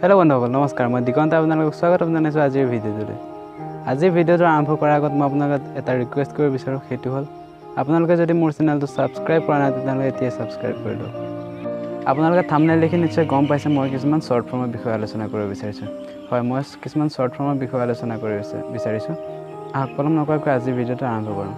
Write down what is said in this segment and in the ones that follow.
Hello' বন্ধুসকল, নমস্কাৰ। মই দিগন্ত, আপোনালোকক স্বাগতম জনাইছোঁ আজিৰ ভিডিঅ'টোলৈ। আজিৰ ভিডিঅ'টো আৰম্ভ কৰাৰ আগত মই আপোনালোকক এটা ৰিকুৱেষ্ট কৰিব বিচাৰোঁ। সেইটো হ'ল, আপোনালোকে যদি মোৰ চেনেলটো ছাবস্ক্ৰাইব কৰা নাই, তেতিয়াহ'লে এতিয়াই ছাবস্ক্ৰাইব কৰি লওক। আপোনালোকে থাম্বনেইল দেখি নিশ্চয় গম পাইছে মই কিছুমান শ্বৰ্ট ফৰ্মৰ বিষয়ে আলোচনা কৰিব বিচাৰিছোঁ। হয়, মই কিছুমান শ্বৰ্ট ফৰ্মৰ বিষয়ে আলোচনা কৰিব বিচাৰিছোঁ। আহক, পলম নকৰাকৈ আজিৰ ভিডিঅ'টো আৰম্ভ কৰোঁ।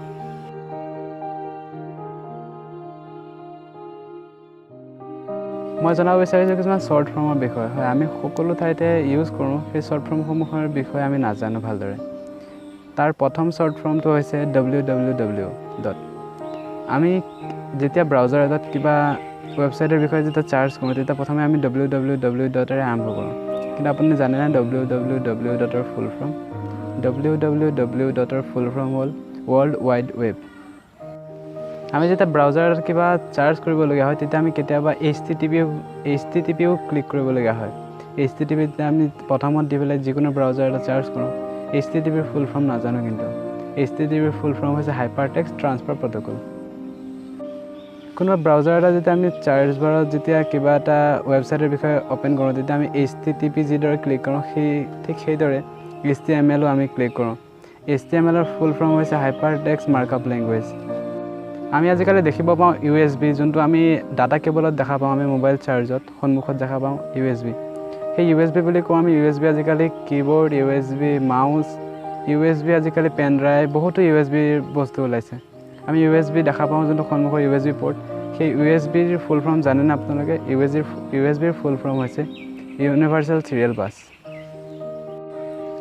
মই জনাব বিচাৰিছোঁ কিছুমান শ্বৰ্ট ফৰ্মৰ বিষয়ে। হয়, আমি সকলো ঠাইতে ইউজ কৰোঁ, সেই শ্বৰ্ট ফৰ্মসমূহৰ বিষয়ে আমি নাজানো ভালদৰে। তাৰ প্ৰথম শ্বৰ্ট ফৰ্মটো হৈছে ডব্লিউ ডব্লিউ ডব্লিউ ডট। আমি যেতিয়া ব্ৰাউজাৰ এটাত কিবা ৱেবছাইটৰ বিষয়ে যেতিয়া চাৰ্চ কৰোঁ, তেতিয়া প্ৰথমে আমি ডব্লিউ ডব্লিউ ডব্লিউ ডটেৰে আৰম্ভ কৰোঁ। কিন্তু আপুনি জানেনে ডব্লিউ ডব্লিউ ডব্লিউ ডটৰ full form? W W W ডটৰ ফুল ফৰ্ম হ'ল ৱৰ্ল্ড ৱাইড ৱেব। আমি যেতিয়া ব্ৰাউজাৰত কিবা চাৰ্চ কৰিবলগীয়া হয়, তেতিয়া আমি কেতিয়াবা এইচ টি টি পিও ক্লিক কৰিবলগীয়া হয়। এইচ টি টি পিত আমি প্ৰথমত দি পেলাই যিকোনো ব্ৰাউজাৰ এটা চাৰ্চ কৰোঁ। এইচ টি টি পিৰ ফুল ফৰ্ম নাজানো, কিন্তু এইচ টি টি পিৰ ফুল ফৰ্ম হৈছে হাইপাৰ টেক্সট ট্ৰান্সফাৰ প্ৰট'কল। কোনোবা ব্ৰাউজাৰ এটা যেতিয়া আমি চাৰ্চ বাৰত যেতিয়া কিবা এটা ৱেবছাইটৰ বিষয়ে অ'পেন কৰোঁ, তেতিয়া আমি এইচ টি টি পি যিদৰে ক্লিক কৰোঁ, ঠিক সেইদৰে এইচ টি এম এলো আমি ক্লিক কৰোঁ। এইচ টি এম এলৰ ফুল ফৰ্ম হৈছে হাইপাৰ টেক্সট মাৰ্কআপ লেংগুৱেজ। আমি আজিকালি দেখিব পাওঁ ইউ এছ বি, যোনটো আমি ডাটা কেবলত দেখা পাওঁ, আমি মোবাইল চাৰ্জত সন্মুখত দেখা পাওঁ ইউ এছ বি। সেই ইউ এছ বি বুলি কওঁ আমি। ইউ এছ বি আজিকালি keyboard, U S B mouse, U S B আজিকালি পেন ড্ৰাইভ, বহুতো ইউ এছ বিৰ বস্তু ওলাইছে। আমি ইউ এছ বি দেখা পাওঁ, যোনটো সন্মুখৰ ইউ এছ বি পৰ্ট। সেই ইউ এছ বিৰ ফুল ফৰ্ম জানেনে আপোনালোকে? ইউ এছ বিৰ ফুল ফৰ্ম হৈছে ইউনিভাৰ্চেল চিৰিয়েল বাছ।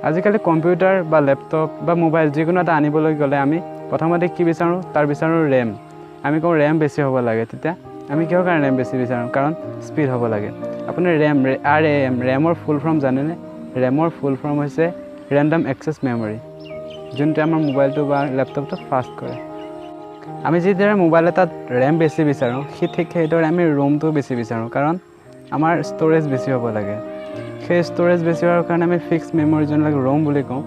আজিকালি কম্পিউটাৰ বা লেপটপ বা মোবাইল যিকোনো এটা আনিবলৈ গ'লে আমি প্ৰথমতে কি বিচাৰোঁ? তাৰ বিচাৰোঁ ৰেম। আমি কওঁ ৰেম বেছি হ'ব লাগে। তেতিয়া আমি কিহৰ কাৰণে ৰেম বেছি বিচাৰোঁ? কাৰণ স্পীড হ'ব লাগে। আপুনি ৰেম, আৰ এ এম, ৰেমৰ ফুল ফৰ্ম জানেনে? ৰেমৰ ফুল ফৰ্ম হৈছে ৰেণ্ডম এক্সেছ মেমৰি, যোনটোৱে আমাৰ মোবাইলটো বা লেপটপটো ফাষ্ট কৰে। আমি যিদৰে মোবাইল এটাত ৰেম বেছি বিচাৰোঁ, ঠিক সেইদৰে আমি ৰোমটো বেছি বিচাৰোঁ, কাৰণ আমাৰ ষ্ট'ৰেজ বেছি হ'ব লাগে। সেই ষ্ট'ৰেজ বেছি হোৱাৰ কাৰণে আমি ফিক্স মেমৰি, যোনবিলাক ৰোম বুলি কওঁ,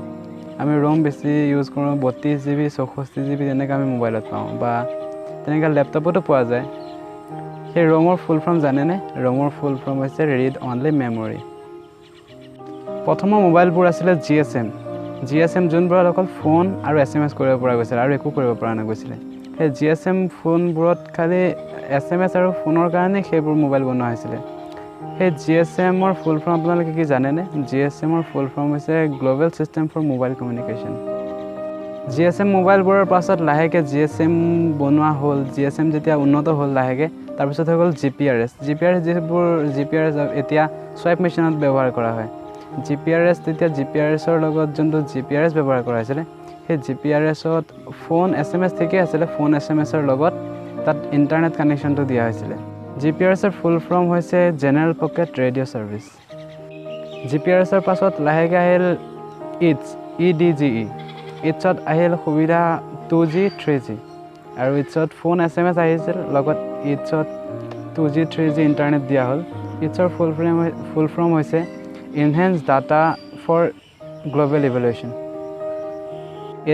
আমি ৰোম বেছি ইউজ কৰোঁ। 32 জিবি, 64 জিবি তেনেকৈ আমি মোবাইলত পাওঁ বা তেনেকৈ লেপটপতো পোৱা যায়। সেই ৰোমৰ ফুল ফৰ্ম জানেনে? ৰোমৰ ফুল ফৰ্ম হৈছে ৰিড অনলি মেমৰি। প্ৰথমৰ মোবাইলবোৰ আছিলে G S M. G S M যোনবোৰত অকল ফোন আৰু এছ এম এছ কৰিব পৰা গৈছিলে আৰু একো কৰিব পৰা নগৈছিলে। সেই জি এছ এম ফোনবোৰত খালি এছ এম এছ আৰু ফোনৰ কাৰণে সেইবোৰ মোবাইল বনোৱা হৈছিলে। সেই জি এছ এমৰ ফুল ফৰ্ম আপোনালোকে কি জানেনে? জি এছ এমৰ ফুল ফৰ্ম হৈছে global system for mobile communication. G S M মোবাইলবোৰৰ পাছত লাহেকৈ জি এছ এম বনোৱা হ'ল। জি এছ এম যেতিয়া উন্নত হ'ল লাহেকৈ, তাৰপিছত হৈ গ'ল G P R S. G P R S যিবোৰ, জি পি আৰ এছ এতিয়া চুৱাইপ মেচিনত ব্যৱহাৰ কৰা হয়। জি পি আৰ এছ, তেতিয়া জি পি আৰ এছৰ লগত যোনটো জি পি আৰ এছ ব্যৱহাৰ কৰা হৈছিলে, সেই জি পি আৰ এছত ফোন এছ এম এছ ঠিকেই আছিলে, ফোন এছ এম এছৰ লগত তাত ইণ্টাৰনেট কানেকশ্যনটো দিয়া হৈছিলে। জি পি আৰ এছৰ ফুল ফৰ্ম হৈছে general pocket radio service. G P R এছৰ পাছত লাহেকৈ আহিল ইডছ, ই ডি জি ই। ইডছত আহিল সুবিধা 2G, 3G আৰু ইডছত ফোন এছ এম এছ আহিছিল, লগত ইডছত 2G, 3G internet দিয়া হ'ল। ইডছৰ ফুল ফৰ্ম হৈছে enhance data for global evolution.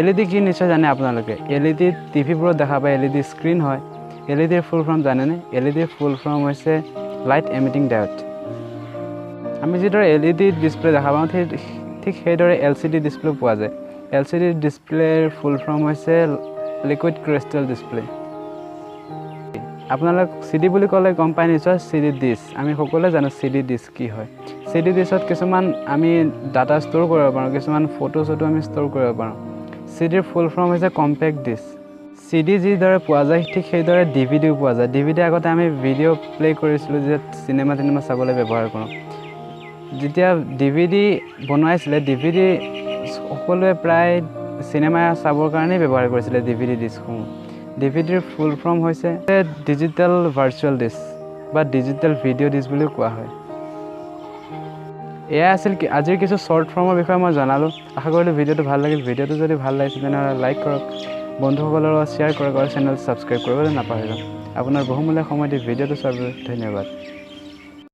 L E D কি নিশ্চয় জানে আপোনালোকে। এল ই ডি টিভিবোৰত দেখা পায়, এল ই ডি স্ক্ৰীণ হয়। এল ই ডিৰ ফুল ফৰ্ম জানেনে? এল ই ডিৰ ফুল ফৰ্ম হৈছে লাইট এমিটিং ডায়ড। আমি যিদৰে এল ই ডি ডিছপ্লে দেখা পাওঁ, ঠিক সেইদৰে এল চি ডি ডিছপ্লে পোৱা যায়। এল চি ডি ডিছপ্লেৰ ফুল ফৰ্ম হৈছে লিকুইড ক্ৰিষ্টেল ডিছপ্লে। আপোনালোক চি ডি বুলি ক'লে গম পাই নিশ্চয়, চি ডি ডিছ। আমি সকলোৱে জানো চি ডি ডিছ কি হয়। চি ডি ডিছত কিছুমান আমি ডাটা ষ্ট'ৰ কৰিব পাৰোঁ, কিছুমান ফটো চটো আমি ষ্ট'ৰ কৰিব পাৰোঁ। চি ডিৰ ফুল ফৰ্ম হৈছে কম্পেক্ট ডিছ। চি ডি যিদৰে পোৱা যায়, ঠিক সেইদৰে ডি ভি ডিও পোৱা যায়। ডি ভি ডি আগতে আমি ভিডিঅ' প্লে' কৰিছিলোঁ, যেতিয়া চিনেমা তিনেমা চাবলৈ ব্যৱহাৰ কৰোঁ। যেতিয়া ডি ভি ডি বনাইছিলে, ডি ভি ডি সকলোৱে প্ৰায় চিনেমা চাবৰ কাৰণেই ব্যৱহাৰ কৰিছিলে ডি ভি ডি ডিছসমূহ। ডি ভি ডিৰ ফুল ফৰ্ম হৈছে ডিজিটেল ভাৰ্চুৱেল ডিছ বা ডিজিটেল ভিডিঅ' ডিছ বুলিও কোৱা হয়। এয়াই আছিল কি আজিৰ কিছু শ্বৰ্ট ফৰ্মৰ বিষয়ে মই জনালোঁ। আশা কৰিলোঁ ভিডিঅ'টো ভাল লাগিল। ভিডিঅ'টো যদি ভাল লাগিছে, তেনেহ'লে লাইক কৰক, বন্ধুসকলৰ লগত শ্বেয়াৰ কৰক আৰু চেনেল ছাবস্ক্ৰাইব কৰিবলৈ নাপাহৰিব। আপোনাৰ বহুমূলীয়া সময় দি ভিডিঅ'টো চোৱাৰ বাবে ধন্যবাদ।